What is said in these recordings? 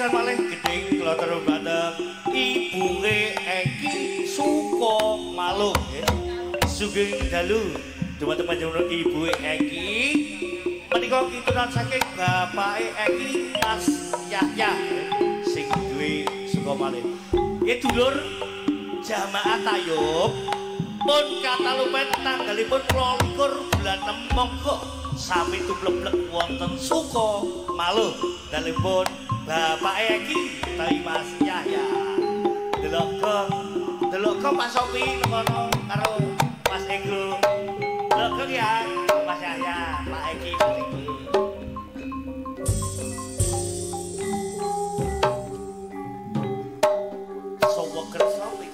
Sepisan malih gedhe kula terus bateng ibuke Eki Sukomalung nggih. Sugeng dalu dumateng panjenengan ibuke Eki. Menika kitunan saking bapake Eki Mas Yahya sing duwe Sukomalung. Nggih dulur jamaah tayub pun katalupen tanggalipun 22 bulan 6 monggo sami tumleblek wonten Sukomalung dalemipun Bapak Eki utawi Mas Yahya. Delok Mas Sopi nang karo Mas Ego. Delok ya Mas Yahya, Pak Eki, Mas Ego. Sowo kersa kuwi.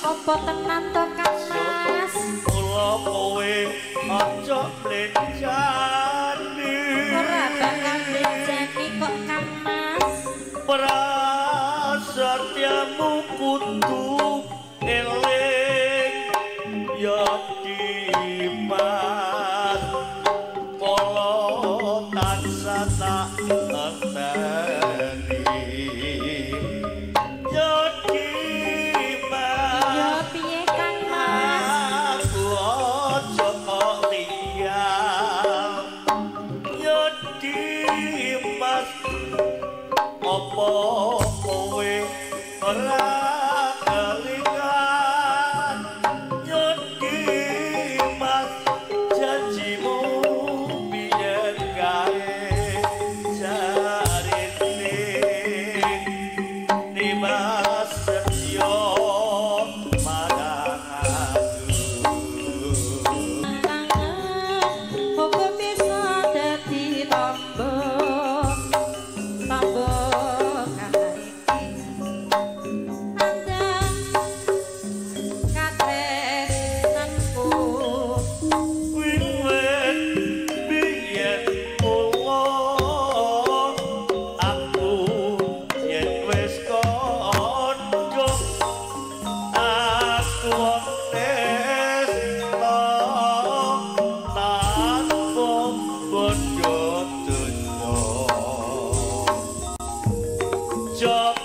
Apa tenan to Kang Mas? Kula kowe aja mlenjani. Ora bakal mlenjani kok Kang Mas. Prasetyamu kudu eling ya Dimas. Kala tansah tak enteni. Ya Dimas. Ya piye Kang Mas? Aku aja kok tinggal. Ya Dimas, apa kowe ora kelingan? Ya Dimas, janjimu biyen kae jarene. Dimas setya marang aku. Kangen muga bisa dadi tombo. Tombo kang iki. Andang katresnanku. Wiwit biyen mula aku yen wis kandha aku wong nesta tanpa bondo donya. Jok